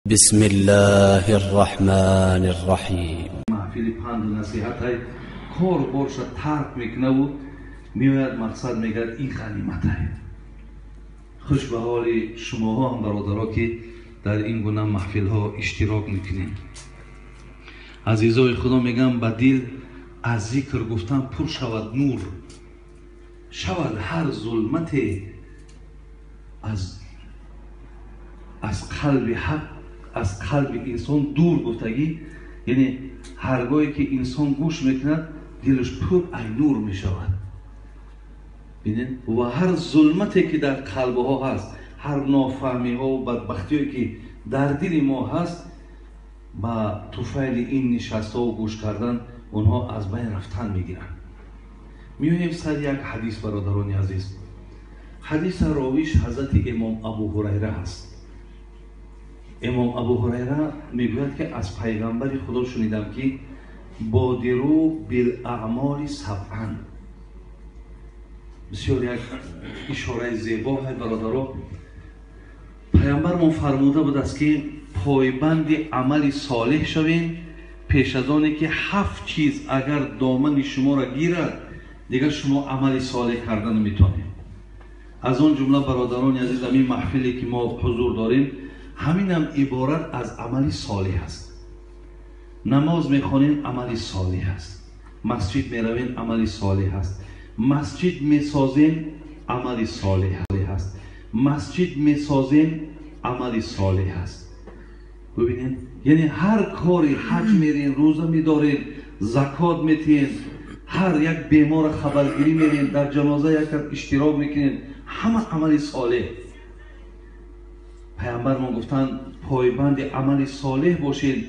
بسم الله الرحمن الرحیم. Маҳфили панду насиҳатай кор борша тарк мекунаву меояд, мақсад мегӯяд ин ғаниматай. Хуш ба ҳоли шумоҳо ҳам, бародаро, ки дар ин гуна маҳфилҳо иштирок мекунем. Азизои Худо, мегӯям, ба дил аз зикр гуфтан пур шавад, нур шавад ҳар зулмате аз қалби ҳақ, аз қалби инсон дур гуфтагӣ. Яъне ҳаргоҳе ки инсон гӯш мекунад, дилаш пур ай нур мешавад. Бинед, ва ҳар зулмате ки дар қалбҳо ҳаст, ҳар нофаҳмиҳо бадбахтиҳое ки дар дили мо ҳаст, ба туфайли ин нишастҳо гӯш кардан онҳо аз байн рафтан мегиранд. Меоем сари як ҳадис, бародарони азиз. Ҳадиса ровиш ҳазрати имом Абу Ҳурайра ҳаст. Имом Абу Ҳурайра мегӯяд, ки аз пайғамбари Худо шунидам, ки бодиру билаъмоли сабъан. Бисёр як ишораи зебо ҳай, бародаро. Пайғамбармон фармуда будааст, ки пойбанди амали солеҳ шавем, пеш аз оне ки ҳафт чиз агар домани шуморо гирад, дигар шумо амали солеҳ карда наметавонед. Аз он ҷумла, бародарони азиз, ҳамин маҳфиле ки мо ҳузур дорем, ҳаминам иборат аз амали солеҳ аст. Намоз мехонем, амали солеҳ аст. Масҷид меравем, амали солеҳ аст. Масҷид месозем, амали солеҳ аст. Масҷид месозем, амали солеҳ аст. Бибинед, яъне ҳар кори, ҳаҷ мерем, рӯза медорем, закот метиҳем, ҳар як бемора хабаргирӣ мерем, дар ҷаноза як иштирок мекунем, ҳама амали солеҳ. Пайғамбармон гуфтанд, пойбанди амали солеҳ бошед,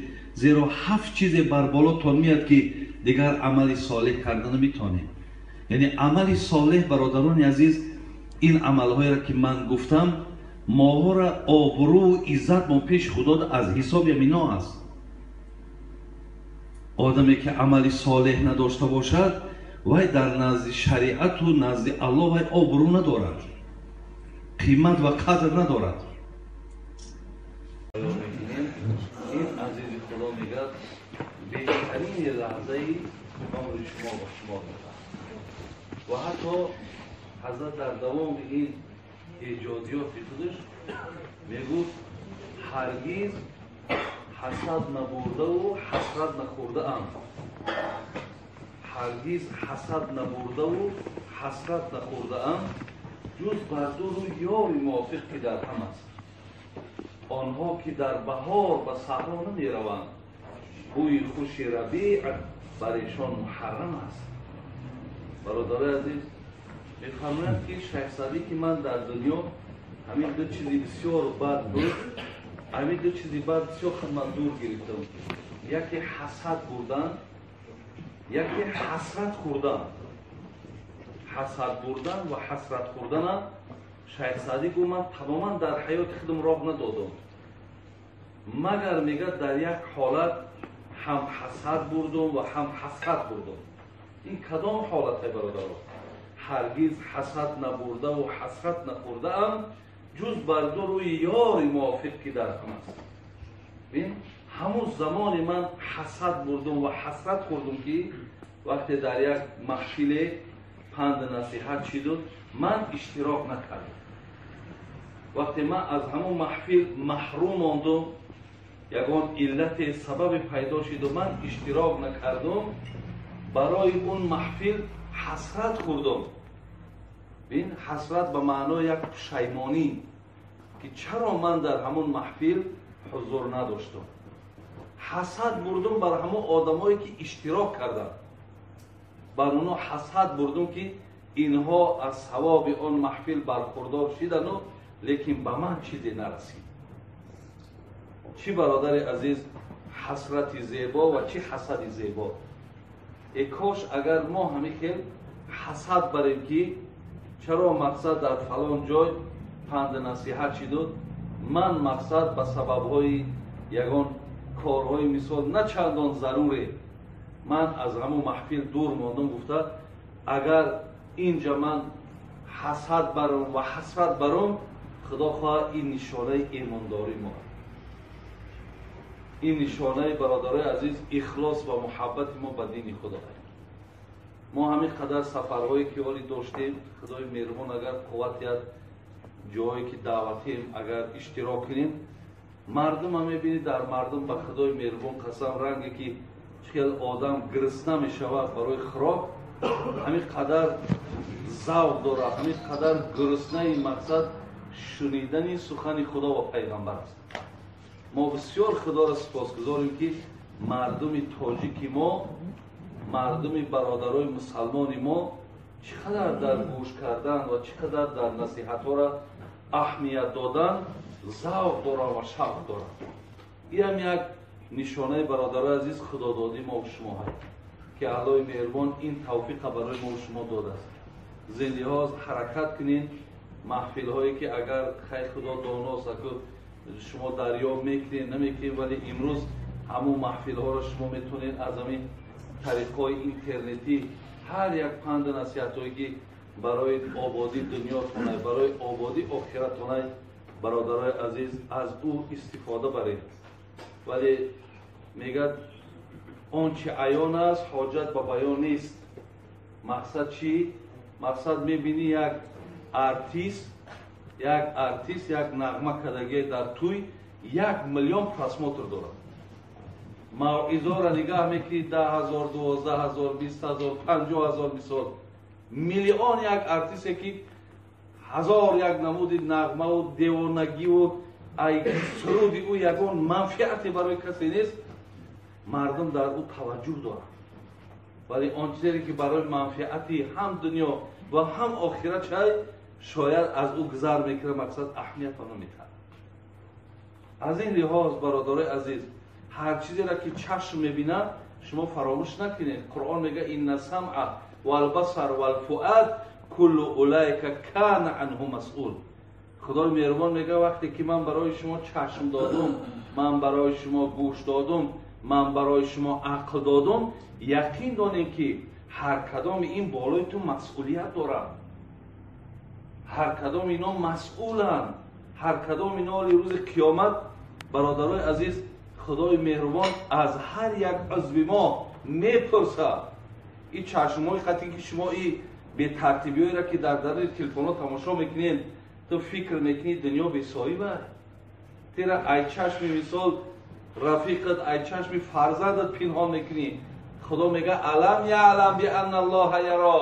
зеро ҳафт чизе бар болотон меяд, ки дигар амали солеҳ карда наметавонед. Яъне амали солеҳ, бародарони азиз, ин амалҳоеро ки ман гуфтам, моҳоро обрӯву иззатмон пеши Худо аз ҳисоби ҳамино аст. Одаме ки амали солеҳ надошта бошад, вай дар назди шариату назди Аллоҳ вай обрӯ надорад, қимат ва қадр надорад. Ин азизи Худо мегӯяд, беҳтарини лаҳзаи умри шумо ба шумо додам. Ва ҳатто ҳазрат дар давоми ин эҷодиёти худаш мегуфт, ҳаргиз ҳасад набурдаву ҳасрат нахӯрдаам, ҳаргиз ҳасад набурдаву ҳасрат нахӯрдаам, ҷуз бар дуру ёри мувофиқ, ки дар ҳам аст. Онҳо ки дар баҳор ба саҳро намераванд, бӯи хуши рабеъ бар эшон муҳаррам аст. Бародарои азиз, мефармояд, ки Шайх Саъдӣ, ки ман дар дунё ҳамин ду чизи бисёр бад буд, ҳамин ду чизи бад бисёр худ ман дур гирифтам. Яке ҳасад бурдан, яке ҳасрат хӯрдан. Ҳасад бурдан ва ҳасрат хӯрдана Шайх Саъдӣ гуфт, ман тамоман дар ҳаёти худам роҳ надодам, магар мегӯяд, дар як ҳолат ҳам ҳасад бурдум ва ҳам ҳасрат бурдум. Ин кадом ҳолате, бародаро? Ҳаргиз ҳасад набурдаву ҳасрат нахӯрдаам, ҷуз бар ду рӯи ёри мувофиқ, ки дар ҳам аст. Бин, ҳамун замоне ман ҳасад бурдум ва ҳасрат хӯрдум, ки вақте дар як маҳфиле панду насиҳат шиду ман иштирок накардам. Вақте ман аз ҳамун маҳфил маҳрум мондум, ягон иллате сабаби пайдо шиду ман иштирок накардум, барои он маҳфил ҳасрат хӯрдум. Бин, ҳасрат ба маънои як пушаймонӣ, ки чаро ман дар ҳамун маҳфил ҳузур надоштум. Ҳасад бурдум бар ҳамон одамое ки иштирок карданд, бар онҳо ҳасад бурдум, ки инҳо аз савоби он маҳфил бархурдор шидану, лекин ба ман чизе нарасид. Чӣ, бародари азиз, ҳасрати зебо ва чӣ ҳасади зебо! Э кош агар мо ҳамин хел ҳасад барем, ки чаро мақсад дар фалон ҷой панду насиҳат шиду ман мақсад ба сабабҳои ягон корҳои мисол на чандон заруре ман аз ҳамон маҳфил дур мондум гуфта, агар инҷа ман ҳасад барам ва ҳасрат барам, Худо хоҳад, ин нишонаи имондорӣ мо. Ин нишонаи бародарои азиз ихлос ва муҳаббати мо ба дини Худо. Мо ҳамин қадар сафарҳое ки ҳоли доштем, Худои меҳрубон агар қувват диҳад, ҷоҳое ки даъватем агар иштирок кунем, мардум мебинӣ дар мардум ба Худои меҳрубон қасам ранге ки чӣ хел одам гирисна мешавад барои хӯрок, ҳамин қадар завқ дорад, ҳамин қадар гуруснаи мақсад шунидани сухани Худо ва пайғамбар аст. Мо бисёр Худоро сипосгузорем ки мардуми тоҷики мо, мардуми бародарои мусалмони мо чӣ қадар дар гӯш кардан ва чӣ қадар дар насиҳатҳоро аҳамият додан завқ доранд ва шавқ доранд. Ин ҳам як нишонаи бародарои азиз худододии мо шумо ҳаст ки Аллоҳи меҳрубон ин тавфиқа барои мо шумо додааст. Зиндиҳо ҳаракат кунед, маҳфилҳое ки агар хай Худо доност, аку шумо дарёб мекунед намекунед, вале имрӯз ҳамон маҳфилҳоро шумо метавонед аз ҳамин тариқҳои интернетӣ ҳар як панду насиҳатҳое ки барои ободии дунётонай, барои ободии охиратонай, бародарои азиз аз ӯ истифода баред. Вале мегӯяд он чи аён аст ҳоҷат ба баён нест. Мақсад чӣ? Мақсад мебинӣ як артист, як нағма кардагие дар тӯй 1 миллион просмотр дорад. Мавъизоро нигаҳ мекунӣ 10 000, 12 000, 20 000, 50 000 мисол. Миллион як артисте ки ҳазор як намуди нағмаву девонагиву ай суруди ӯ ягон манфиате барои касе нест, мардум дар ӯ таваҷҷӯҳ дорад. Вале он чизе ки барои манфиати ҳам дунё ва ҳам охират чай, шояд аз ӯ гузар мекунад, мақсад аҳамиятро наметиҳад. Аз ин лиҳоз бародарои азиз, ҳар чизеро ки чашм мебинад шумо фаромӯш накунед. Қуръон мегӯяд инна самъа валбасар валфуад куллу улайка кана анҳу масъул. Худои меҳрубон мегӯяд вақте ки ман барои шумо чашм додум, ман барои шумо гӯш додум, ман барои шумо ақл додум, яқин донед ки ҳар кадоми ин болои ту масъулият дорад. Ҳар кадоми ино масъуланд. Ҳар кадоми ино рӯзи қиёмат бародарои азиз Худои меҳрубон аз ҳар як узви мо мепурсад. Ин чашмҳои хати ки шумо ин бетартибиҳоеро ки дар даруни телефонҳо тамошо мекунед, ту фикр мекунӣ дунё бесоҳиба. Тира ай чашми мисол рафиқат, ай чашми фарзандат пинҳон мекунӣ. Худо мегӯяд алам яълам бианна Аллоҳа яро.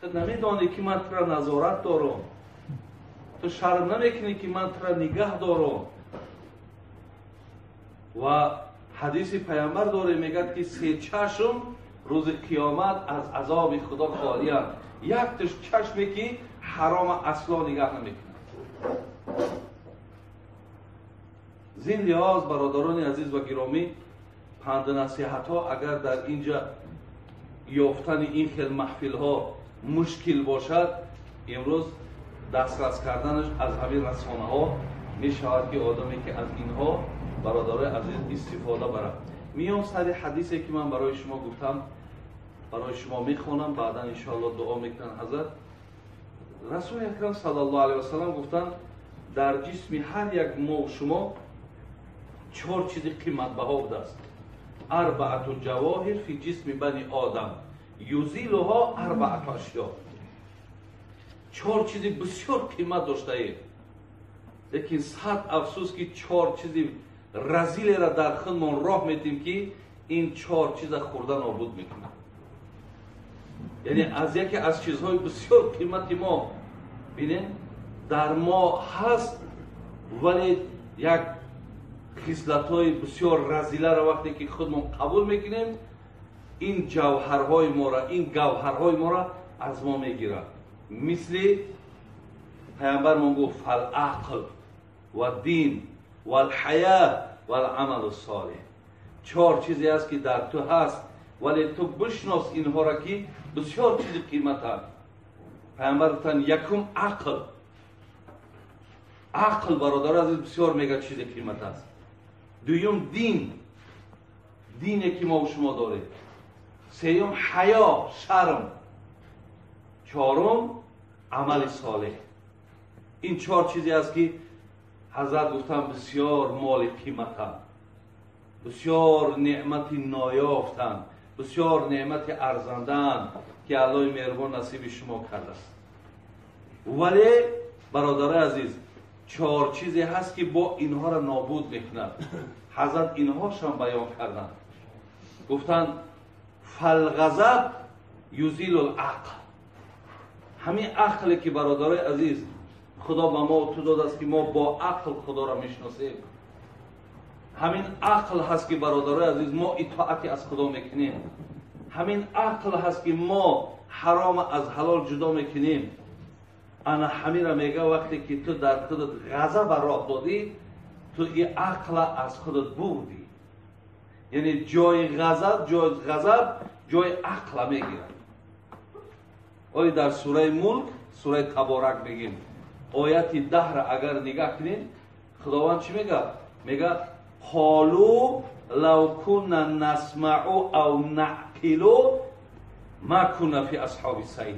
Ту намедонӣ ки ман тура назорат дорам. Ту шарм намекунӣ ки ман тура нигаҳ дорам. Ва ҳадиси пайғамбар дорем мегӯяд ки се чашм рӯзи қиёмат аз азоби Худо холианд. Якташ чашме ки ҳарома асло нигаҳ намекунад. Зин лиҳоз бародарони азиз ва гиромӣ, панду насиҳатҳо агар дар инҷа ёфтани ин хел маҳфилҳо мушкил бошад, имрӯз дастрас карданаш аз ҳамин расонаҳо мешавад ки одаме ки аз инҳо бародарои азиз истифода барад. Миём сари ҳадисе ки ман барои шумо гуфтам, барои шумо мехонам, баъдан иншоаллоҳ дуо мекунанд ҳазрат. Расули акрам саллаллоҳу алайҳи васаллам гуфтанд дар ҷисми ҳар як мо шумо чор чизи қиматбаҳо будааст. Арбаату ҷавоҳир фи ҷисми бани одам юзилуҳо арбаату ашё. Чор чизи бисёр қимат доштаем, лекин сад афсӯс ки чор чизи разилеро дар худмон роҳ медиҳем ки ин чор чиза хӯрда нобуд мекунад. Яъне аз яке аз чизҳои бисёр қимати мо бинем дар мо ҳаст, вале як хислатҳои бисёр разиларо вақте ки худмон қабул мекунем, ин ҷавҳарҳои моро, ин гавҳарҳои моро аз мо мегирад. Мисли пайғамбармон гуфт фалақл ва дин валҳаё валамалу солеҳ. Чор чизе аст ки дар ту ҳаст, вале ту бишнос инҳоро ки бисёр чизи қиматанд. Пайғамбар гуфтанд якум ақл. Ақл бародари азиз бисёр мегӯяд чизи қимат аст. Дуюм дин, дине ки мо шумо дорем. Сеюм ҳаё, шарм. Чорум амали солеҳ. Ин чор чизе аст ки ҳазрат гуфтанд бисёр моли қиматанд. бисёр неъмати ноёфтанд, бисёр неъмати арзандаанд ки Аллоҳи меҳрубон насиби шумо кардааст. Вале бародарои азиз, чор чизе ҳаст ки бо инҳоро нобуд мекунад. Ҳазрат инҳошам баён карданд. Гуфтанд фалғазаб юзилул ақл. Ҳамин ақле ки бародарои азиз Худо ба мо ту додааст ки мо бо ақл Худоро мешиносем, ҳамин ақл ҳаст ки бародарои азиз мо итоати аз Худо мекунем, ҳамин ақл ҳаст ки мо ҳаром аз ҳалол ҷудо мекунем. Ана ҳаминро мега вақте ки ту дар худат ғазаба роҳ додӣ, ту и ақла аз худат бурдӣ. Яъне ҷои ғазаб, ҷои ақла мегирад. Оли дар сураи Мулк, сураи Таборак мегим, ояти 10 агар нигаҳ кунем, Худованд чӣ мега? Мега қолу лав кунна насмаъу ав наъқилу ма кунна фи асҳоби саир.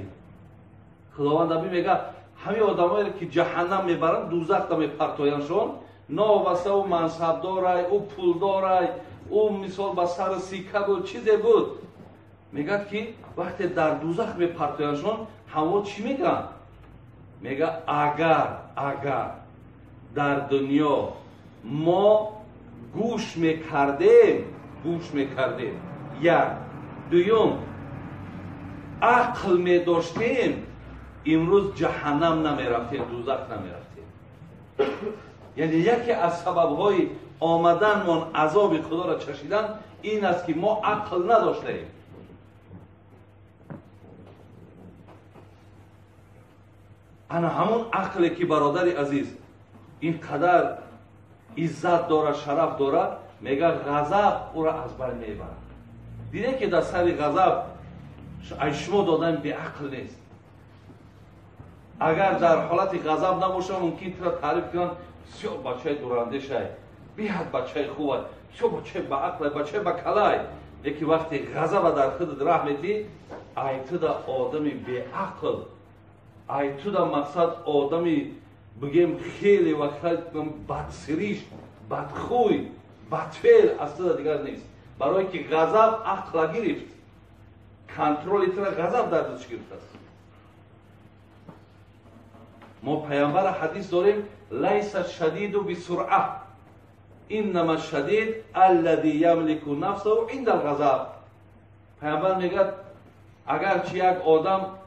Худованд аби мега ҳамин одамое ки ҷаҳаннам мебаранд, дузахта мепартояндшон, новобаста ӯ мансабдорай, ӯ пулдорай, ӯ мисол ба сару сика буд, чизе буд. Мегӯяд ки вақте дар дузах мепартояндшон, ҳамо чӣ мегӯянд? Мега агар дар дунё мо гӯш мекардем, як, дуюм ақл медоштем, имрӯз ҷаҳаннам намерафтем, дузах намерафтем. Яъне яке аз сабабҳои омаданмон азоби Худоро чашидан ин аст ки мо ақл надоштаем. Ана ҳамон ақле ки бародари азиз ин қадар иззат дорад, шараф дорад, мега ғазаб ӯро аз байн мебарад. Дидем ки дар сари ғазаб ай шумо додан беақл нест. Агар дар ҳолати ғазаб набошад, мумкин туро таъриф кунанд, бисёр бачаи дурандешай, беҳад бачаи хубай, бисёр бачаи баақлай, бачаи бакалай. Лекин вақте ғазаба дар худат раҳ метӣ, ай туда одами беақл, ай туда мақсад одами бигем хеле ва бадсириш, бадхӯй, бадфеъл аз туда дигар нест. Барое ки ғазаб ақла гирифт, контроли тура ғазаб дар дастш гирифтааст. Мо паямбара ҳадис дорем, лайса шадиду бисуръа, иннама шадид аллади ямлику нафсаҳу инда алғазаб. Паямбар мегӯяд агарчи як одам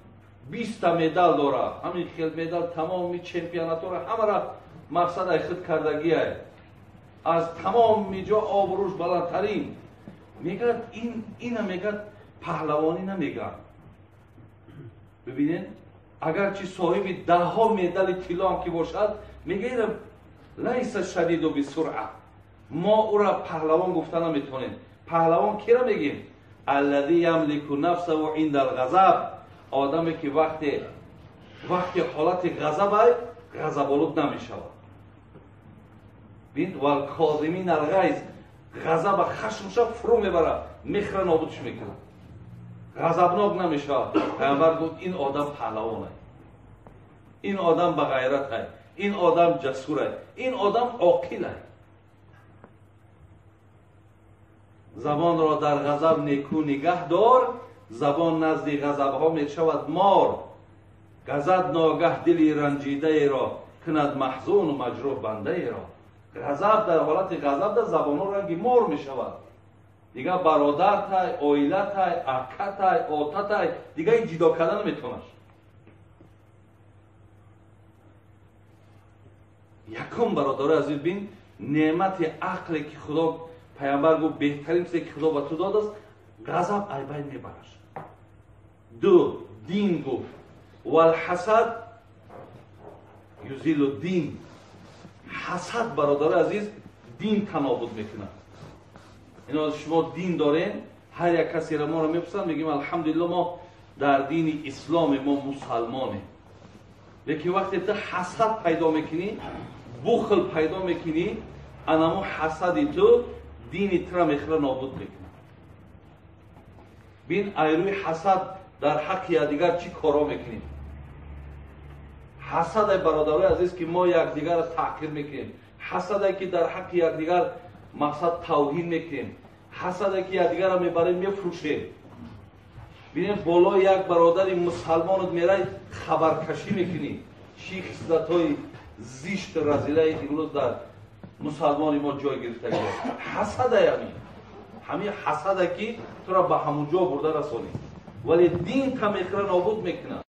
20 медал дорад, ҳамин хел медал тамоми чемпионатҳоро ҳамаро мақсад ай худ кардагиай, аз тамоми ҷо обрӯш баландтарин, мегӯяд ина мегӯяд паҳлавонӣ намегӯяд. Бибинед, агарчи соҳиби даҳҳо медали тилло ҳам ки бошад, мегӯяд лайса шадиду бисуръа, мо ӯро паҳлавон гуфта наметавонем. Паҳлавон киро мегӯем? Аллади ямлику нафсаҳу инда алғазаб, одаме ки вақте ҳолати ғазабай ғазаболуд намешавад. Бин валкозимин алғайз, ғазаба хашмша фурӯ мебарад, мехра нобудш мекунад, ғазабнок намешавад. Паямбар гуфт ин одам паҳлавонай, ин одам бағайратай, ин одам ҷасурай, ин одам оқилай. Забонро дар ғазаб некӯ нигаҳ дор, забон назди ғазабҳо мешавад мор. Газад ногаҳ дили ранҷидаеро, кунад маҳзуну маҷрӯҳ бандаеро. Ғазаб дар ҳолати ғазаб дар забонҳо ранги мор мешавад. Дигар бародартай, оилатай, акатай, отатай, дигар ҷидо карда наметавонаш. Якум бародарои азиз, бин неъмати ақле ки Худо паямбар гуфт беҳтарин чизе ки Худо ба ту додааст, ғазаб ай байн мебараш. Ду, дин гуфт валҳасад юзилу дин. Ҳасад бародарои азиз дин танобуд мекунад. Ино шумо дин дорем, ҳар як касеро моро мепурсанд, мегӯем алҳамдулилло мо дар дини исломе, мо мусалмонем. Лекин вақте ту ҳасад пайдо мекунӣ, бухл пайдо мекунӣ, анамо ҳасади ту дини тура мехӯра нобуд мекунад. Бин айрӯи ҳасад дар ҳаққи якдигар чӣ корҳо мекунем. Ҳасадай бародарои азиз ки мо якдигарро таҳқир мекунем, ҳасадай ки дар ҳаққи якдигар Мақсад тавҳин мекунем, ҳасаде ки якдигарро мебарем, мефурӯшем. Бинем, болои як бародари мусалмонат мерай, хабаркашӣ мекунӣ. Чӣ хислатҳои зишт, разилаи имрӯз дар мусалмони мо ҷой гирифтагӣ. Ҳасада, ҳамин ҳамин ҳасада ки туро ба ҳамун ҷо бурда расонид, вале дин та мехӯра, нобуд мекунад.